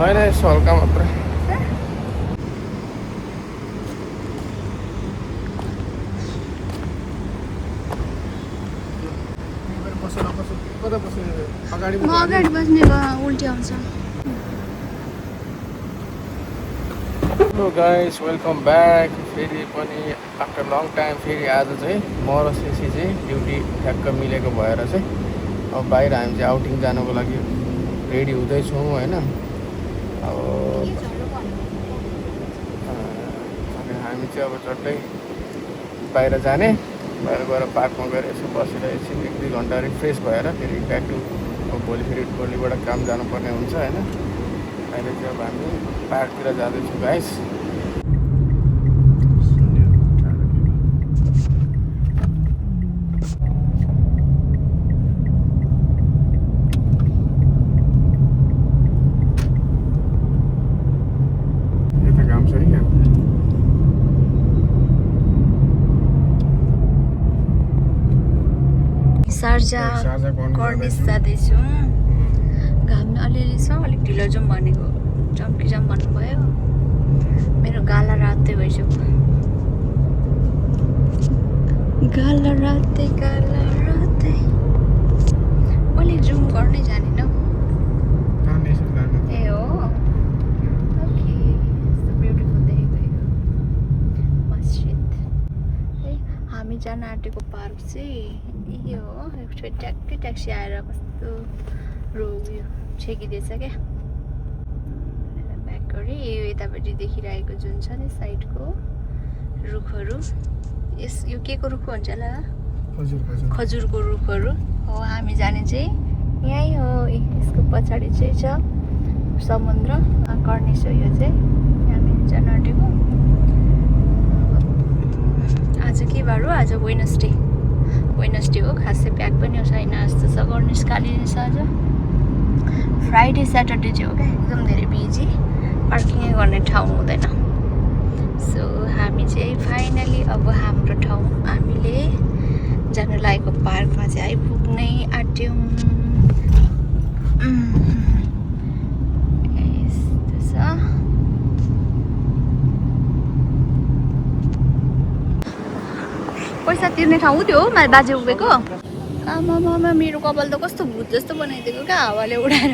होइन यसो हल्का मात्रै म अगाडि बस्ने उल्टी आउँछ हेलो गाइस वेलकम ब्याक फेरि पनि आफ्टर लङ टाइम फेरि आज चाहिँ म र सेसी चाहिँ ड्युटी ठ्याक्क मिलेको भएर चाहिँ अब बाहिर हामी चाहिँ आउटिङ जानको लागि रेडी हुँदैछौँ होइन अब हामी चाहिँ अब झट्टै बाहिर जाने बाहिर गएर पार्कमा गएर यसो बसेर एकछिन 1-2 घन्टा रिफ्रेस भएर फेरि ब्याक टु अब भोलि फेरि भोलिबाट काम जानुपर्ने हुन्छ होइन अहिले चाहिँ अब हामी पार्कतिर जाँदैछौँ गाइस यता काम छ नि यहाँ सार्जा कर्निस जाँदैछौँ घाम अलिअलि छ अलिक ढिलो जाउँ भनेको चम्की जाउँ भन्नुभयो मेरो गाला रातै भइसक्यो गाला रातै मैले जुम गर्नै जानिन ए हो ओके यस्तो ब्युटिफुल देखेको मस्जिद है हामी जान आँटेको पार्क चाहिँ यो हो ट्याक्कै ट्याक्सी आएर कस्तो उयो छेकिदिएछ क्या ब्याक गरी यो यतापट्टि देखिरहेको जुन छ नि साइडको रुखहरू यो के को रुख हुन्छ होला खजुरको रुखहरू हो हामी जाने चाहिँ यहीँ हो यसको पछाडि चाहिँ छ समुद्र कर्निस हो यो चाहिँ हामी जान आँटेको आज के बार हो आज वेडनेसडे हो खासै प्याक पनि छैन जस्तो छ कर्निस खाली छ आज फ्राइडे स्याटरडे चाहिँ हो क्या एकदम धेरै बिजी पार्किङ गर्ने ठाउँ हुँदैन सो हामी चाहिँ फाइनली अब हाम्रो ठाउँ हामीले जान लागेको पार्कमा चाहिँ आइपुग्नै आँट्यौँ यस्तो छ पैसा तिर्ने ठाउँ त्यो हो बाजे उभिएको आमामा मेरो कपाल त कस्तो भूत जस्तो बनाइदिएको क्या हावाले उडाएर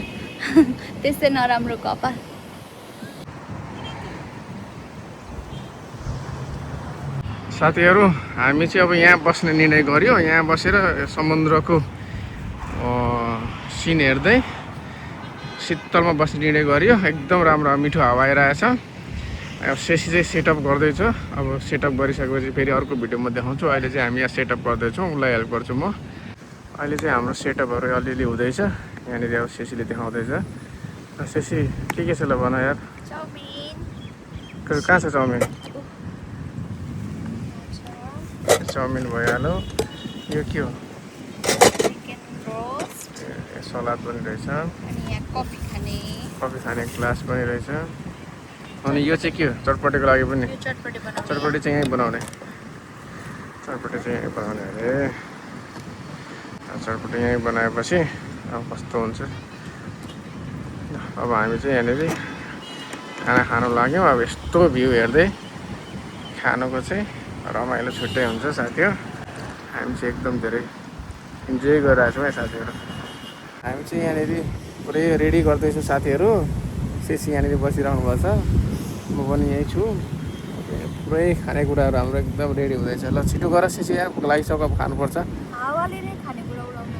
त्यस्तै नराम्रो कपाल साथीहरू हामी चाहिँ अब यहाँ बस्ने निर्णय गर्यो यहाँ बसेर समुद्रको सिन हेर्दै शीतलमा बस्ने निर्णय गर्यो एकदम राम्रो मिठो हावा आइरहेछ अब सेसी चाहिँ सेटअप गर्दैछ अब सेटअप गरिसकेपछि फेरि अर्को भिडियोमा देखाउँछु अहिले चाहिँ हामी यहाँ सेटअप गर्दैछौँ उसलाई हेल्प गर्छु म अहिले चाहिँ हाम्रो सेटअपहरू अलिअलि हुँदैछ यहाँनिर अब सेसीले देखाउँदैछ सेसी के छ ल भन यार कहाँ छ चाउमिन चाउमिन भइहाल्यो यो के हो सलाद पनि रहेछ कफी खाने ग्लास पनि रहेछ अनि यो चाहिँ के हो चटपटेको लागि पनि चटपटे चाहिँ यहीँ बनाउने अरे चटपटे यहीँ बनाएपछि अब कस्तो हुन्छ अब हामी चाहिँ यहाँनिर खाना खानु लाग्यौँ अब यस्तो भ्यू हेर्दै खानुको चाहिँ रमाइलो छुट्टै हुन्छ साथीहरू हामी चाहिँ एकदम धेरै इन्जोय गरिरहेको छौँ है साथीहरू हामी चाहिँ यहाँनिर पुरै रेडी गर्दैछौँ साथीहरू सेसी यहाँनिर बसिरहनु भएको छ म पनि यहीँ छु पुरै खानेकुराहरू हाम्रो एकदम रेडी हुँदैछ ल छिटो गर सेसी यहाँ लागिसक अब खानुपर्छ हावाले नै खानेकुरा उडाउनु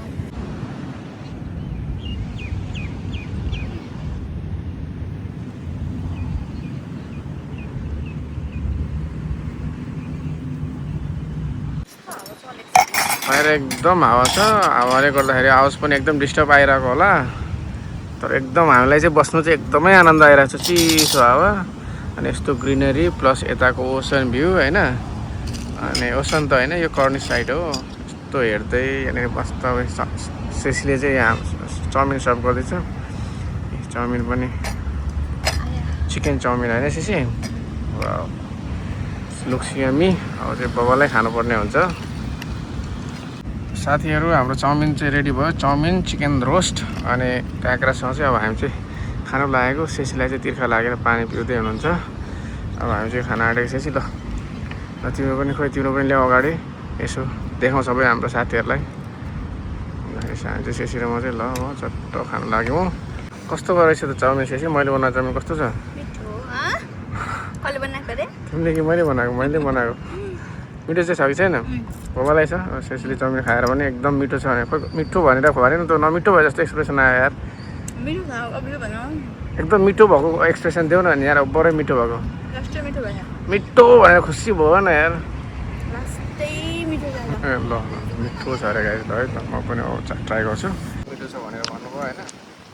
बाहिर एकदम हावा छ हावाले गर्दाखेरि आवाज पनि एकदम डिस्टर्ब आइरहेको होला तर एकदम हामीलाई चाहिँ बस्नु चाहिँ एकदमै आनन्द आइरहेको छ चिसो हावा अनि यस्तो ग्रिनरी प्लस यताको ओसन भ्यू होइन अनि ओसन त होइन यो कर्निस साइड हो यस्तो हेर्दै यहाँनिर बस्दा सेसीले चाहिँ यहाँ चाउमिन सर्भ गर्दैछ चाउमिन पनि चिकन चाउमिन होइन सेसी लुक्स यम्मी अब चाहिँ बबालाई खानुपर्ने हुन्छ साथीहरू हाम्रो चाउमिन चाहिँ रेडी भयो चाउमिन चिकन रोस्ट अनि काँक्रासँग चाहिँ अब हामी चाहिँ खानु लागेको सेसीलाई चाहिँ तिर्खा लागेर पानी पिउँदै हुनुहुन्छ अब हामी चाहिँ खाना आँटेको सेसी ल तिम्रो पनि खोइ तिम्रो पनि ल्याऊ अगाडि यसो देखाउँ सबै हाम्रो साथीहरूलाई हामी चाहिँ सेसी र म चाहिँ ल चट्ट खानु लाग्यो कस्तो गरेछ त चाउमिन सेसी मैले बनाएको चाउमिन कस्तो छ तिमीले कि मैले बनाएको मिठो चाहिँ छ कि छैन भोबालाई छ सेसीले चाउमिन खाएर पनि एकदम मिठो छ भने खोइ मिठो भनेर खुवाएन त नमिठो भयो जस्तो एक्सप्रेसन आयो यार एकदम मिठो भएको एक्सप्रेसन देऊ न यार बरै मिठो भएको मिठो भनेर खुसी भयो न यार ए ल मिठो छ अरे गाइस ल है त म पनि ट्राई गर्छु मिठो छ भनेर भन्नुभयो होइन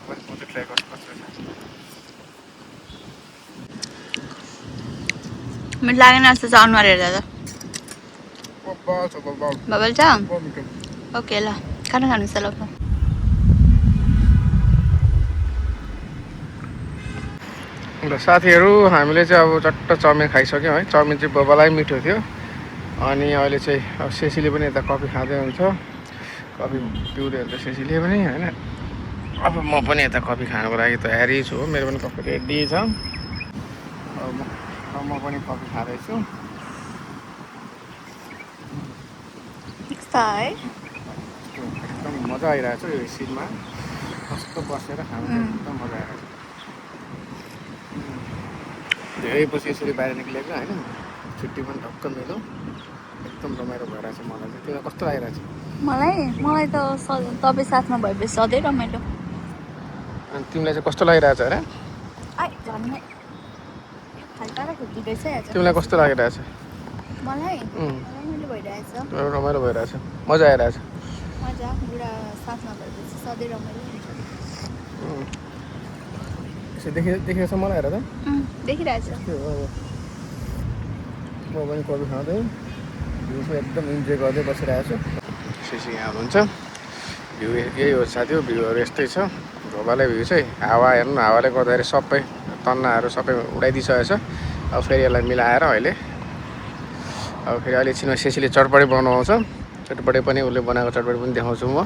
म चाहिँ ट्राई गर्छु कस्तो छ मिठो लागेन जस्तो छ अनुहार हेर्दा त बबल छ ओके ल खाना खानुहोस् ल ल साथीहरू हामीले चाहिँ अब चट्ट चाउमिन खाइसक्यौँ है चाउमिन चाहिँ बबालाई मिठो थियो अनि अहिले चाहिँ अब सेसीले पनि यता कफी खाँदै हुन्छ कफी पिउँदै हुन्छ सेसीले पनि होइन अब म पनि यता कफी खानुको लागि तयारी छु मेरो पनि कफी रेडी छ अब म पनि कफी खाँदैछु एकदम मजा आइरहेको छ यो सिनमा कस्तो बसेर खानु एकदम मजा आइरहेको छ धेरै पछि यसरी बाहिर निक्लेको होइन छुट्टी पनि ढक्क मिलो एकदम रमाइलो भइरहेछ मलाई चाहिँ तिमीलाई कस्तो लागिरहेछ मलाई त तपाईँ साथमा भएपछि सधैँ रमाइलो अनि तिमीलाई चाहिँ कस्तो लागिरहेछ अरे तिमीलाई कस्तो लागिरहेछ मलाई रमाइलो भइरहेछ मजा आइरहेछ देखेको छ मलाई हेर त देखिरहेछ म पनि कफी खाँदै भ्यू एकदम इन्जोय गर्दै बसिरहेको छु सेसी यहाँ हुनुहुन्छ भ्यू यही हो साथी हो भ्यूहरू यस्तै छ धोबाले भ्यू चाहिँ हावा हेर्नु हावाले गर्दाखेरि सबै तन्नाहरू सबै उडाइदिइसकेको छ अब फेरि यसलाई मिलाएर अहिले अब फेरि अहिले एकछिनमा सेसीले चटपटी बनाउँछ चटपटी पनि उसले बनाएको चटपटी पनि देखाउँछु म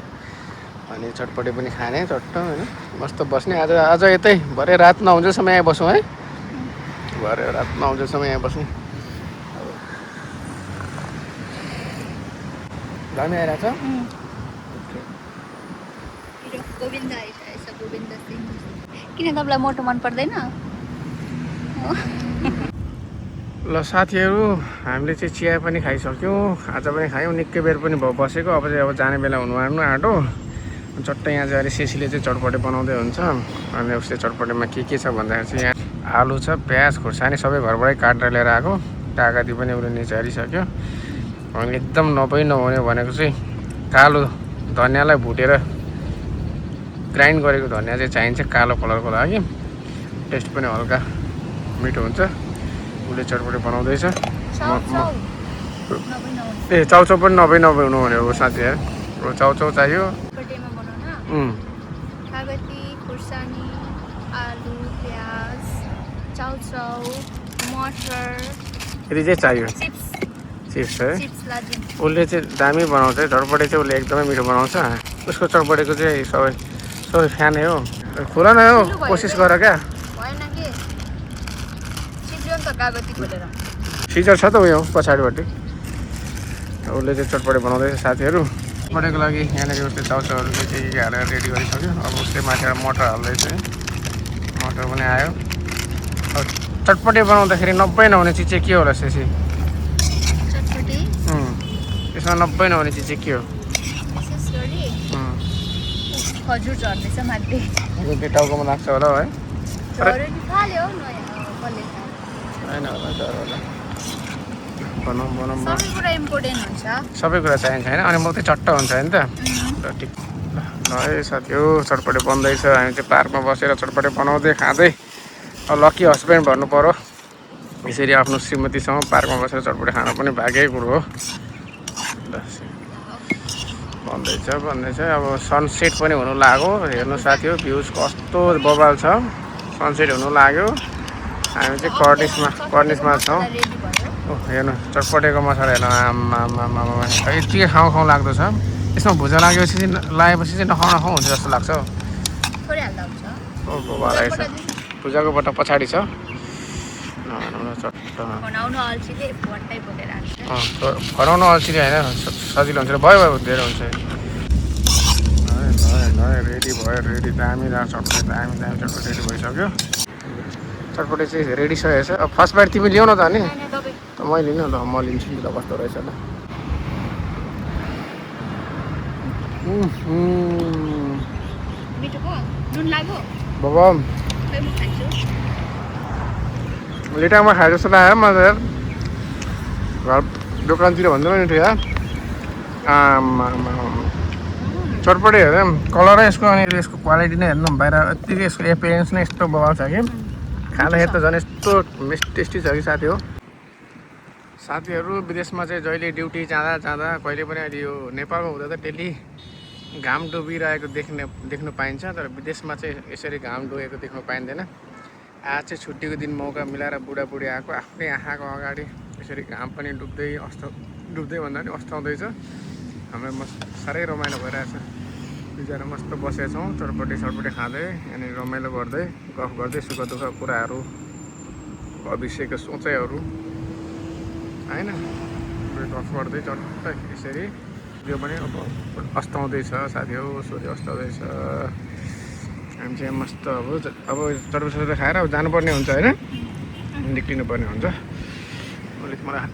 अनि चटपटी पनि खाने चट्ट होइन मस्त बस्ने आज यतै भरे रात नहुन्जेलसम्म यहाँ बसौँ है भरे रात नहुन्जेलसम्म यहाँ बस्ने दामी आइरहेछ किन तपाईँलाई मोटो मन पर्दैन ल साथीहरू हामीले चाहिँ चिया पनि खाइसक्यौँ आज पनि खायौँ निकै बेर पनि भयो बसेको अब चाहिँ अब जाने बेला हुनु आँटो चट्ट यहाँ चाहिँ अहिले सेसीले चाहिँ चटपटे बनाउँदै हुन्छ अनि उसले चटपटेमा के छ भन्दाखेरि चाहिँ यहाँ आलु छ प्याज खुर्सानी सबै घरबाटै काटेर लिएर आएको कागती पनि उसले निचारिसक्यो अनि एकदम नहुने भनेको चाहिँ कालो धनियाँलाई भुटेर ग्राइन्ड गरेको धनियाँ चाहिँ चाहिन्छ कालो कलरको लागि टेस्ट पनि हल्का मिठो हुन्छ उसले चटपटे बनाउँदैछ ए चाउचाउ पनि नभई हुनु भनेको साथी यार चाउचाउ चाहियो कागती खुर्सानी आलु प्याज चाउचाउ मटर यति चाहिँ चाहियो चिप्स है उसले चाहिँ दामी बनाउँछ चटपटे चाहिँ उसले एकदमै मिठो बनाउँछ उसको चटपटेको चाहिँ सबै फ्यानै हो खोला नै हो कोसिस गर क्या सिजर छ त उयो पछाडिपट्टि उसले चाहिँ चटपटे बनाउँदैछ साथीहरू चटपटेको लागि यहाँनिर उसले चाउचाउहरू चाहिँ के हालेर रेडी गरिसक्यो अब उसले माथिबाट मटर हाल्दैछ मटर पनि आयो अब चटपटे बनाउँदाखेरि नहुने चिज चाहिँ के होला सेसी त्यसमा नहुने चिज चाहिँ के हो खजुर झर्दैछ माथि टाउकोमा लाग्छ होला है होइन होला सबै कुरा चाहिन्छ होइन अनि म चाहिँ चट्ट हुन्छ होइन त ठिक ल है साथी हो चटपटे बन्दैछ हामी चाहिँ पार्कमा बसेर चटपटे बनाउँदै खाँदै लकी हस्बेन्ड भन्नु पर्यो यसरी आफ्नो श्रीमतीसँग पार्कमा बसेर चटपटे खान पनि भाग्यकै कुरो हो बन्दैछ अब सनसेट पनि हुनु लाग्यो हेर्नु साथी हो भ्युज कस्तो बबाल छ सनसेट हुनु लाग्यो हामी चाहिँ कर्निसमा छौँ हेर्नु चटपटेको मसला हेर्नु आमा यति खाउँ लाग्दो छ यसमा भुजा लागेपछि चाहिँ नखाउँ हुन्छ जस्तो लाग्छ बाबा रहेछ पूजाको बट्टा पछाडि छ चट्ट बनाउनु अल्छीले भट्टै बोकेर आन्छ बनाउनु अल्छी होइन सजिलो हुन्छ भयो भयो धेरै हुन्छ रेडी भयो रेडी दामी चटपटे दामी चटपटे रेडी भइसक्यो चटपटे चाहिँ रेडी सकेको छ अब फर्स्ट बाइट तिमी ल्याउ न त अनि त मैले लिनु ल म लिन्छु नि त कस्तो रहेछ ल मिठो भयो नुन लाग्यो बाबा खै म खान्छु लेटामा खाए जस्तो लाग्यो म त यार घर दोकानतिर भन्दा पनि थियो चटपटे हेर कलरै यसको अनि यसको क्वालिटी नै हेर्नु बाहिर यत्तिकै यसको एपियरेन्स नै यस्तो बबाल छ कि खाँदाखेरि त झन् यस्तो टेस्टी छ कि साथी हो साथीहरू विदेशमा चाहिँ जहिले ड्युटी जाँदा कहिले पनि अहिले यो नेपालमा हुँदा त डेली घाम डुबिरहेको देख्नु पाइन्छ तर विदेशमा चाहिँ यसरी घाम डुबेको देख्नु पाइँदैन आज चाहिँ छुट्टीको दिन मौका मिलाएर बुढाबुढी आएको आफ्नै आँखाको अगाडि यसरी घाम पनि डुब्दै भन्दा पनि अस्ताउँदैछ हाम्रो साह्रै रमाइलो भइरहेछ दुईजना मस्त बसेका छौँ चटपटे खाँदै अनि रमाइलो गर्दै गफ गर्दै सुख दुःख कुराहरू भविष्यको सोचाइहरू होइन गफ गर्दै चट्ट यसरी यो पनि अब अस्ताउँदैछ साथी हो सूर्य अस्ताउँदैछ हामी चाहिँ मस्त अब चटपटे खाएर अब जानुपर्ने हुन्छ होइन निक्लिनु पर्ने हुन्छ अलिक मलाई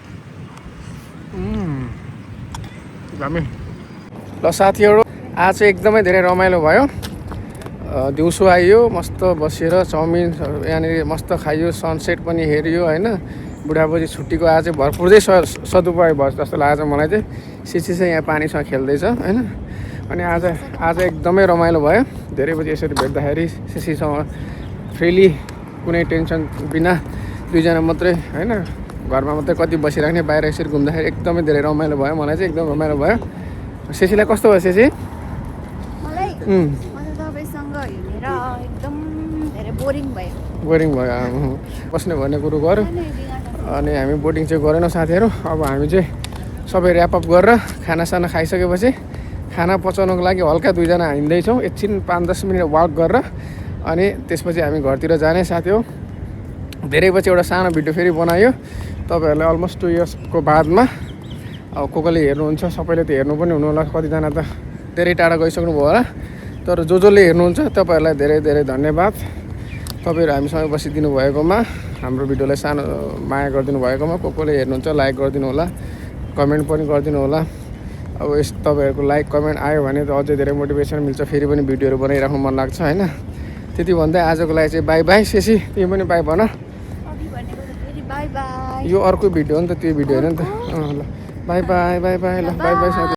दामी ल साथीहरू आज चाहिँ एकदमै धेरै रमाइलो भयो दिउँसो आइयो मस्त बसेर चाउमिन यहाँनिर मस्त खाइयो सनसेट पनि हेरियो होइन बुढाबुढी छुट्टीको आज चाहिँ भरपुरै सदुपयोग भयो जस्तो लाग्छ मलाई चाहिँ सिसी चाहिँ यहाँ पानीसँग खेल्दैछ होइन अनि आज एकदमै रमाइलो भयो धेरै बजी यसरी भेट्दाखेरि सिसीसँग फ्रिली कुनै टेन्सन बिना दुईजना मात्रै होइन घरमा मात्रै कति बसिराख्ने बाहिर यसरी घुम्दाखेरि एकदमै धेरै रमाइलो भयो मलाई चाहिँ एकदम रमाइलो भयो सेसीलाई कस्तो भयो सेसी बोरिङ भयो बस्ने भन्ने कुरो गऱ्यो अनि हामी बोटिङ चाहिँ गरेनौँ साथीहरू अब हामी चाहिँ सबै ऱ्यापअप गरेर खानासाना खाइसकेपछि खाना पचाउनको लागि हल्का दुईजना हिँड्दैछौँ एकछिन 5-10 मिनट वाक गरेर अनि त्यसपछि हामी घरतिर जाने साथी हो धेरै पछि एउटा सानो भिडियो फेरि बनायो तपाईँहरूलाई अलमोस्ट 2 इयर्सको बादमा अब कोले हेर्नुहुन्छ सबैले त हेर्नु पनि हुनु होला कतिजना त धेरै टाढा गइसक्नु भयो होला तर जसले हेर्नुहुन्छ तपाईँहरूलाई धेरै धेरै धन्यवाद तपाईँहरू हामीसँग बसिदिनु भएकोमा हाम्रो भिडियोलाई सानो माया गरिदिनु भएकोमा कोले हेर्नुहुन्छ लाइक गरिदिनु होला कमेन्ट पनि गरिदिनु होला अब यस तपाईँहरूको लाइक कमेन्ट आयो भने त अझै धेरै मोटिभेसन मिल्छ फेरि पनि भिडियोहरू बनाइराख्नु मन लाग्छ होइन त्यति भन्दै आजको लागि चाहिँ बाई बाई सेसी तिमी पनि बाई भन यो अर्को भिडियो हो नि त त्यो भिडियो होइन नि त ल बाई बाई ल बाई बाई साथी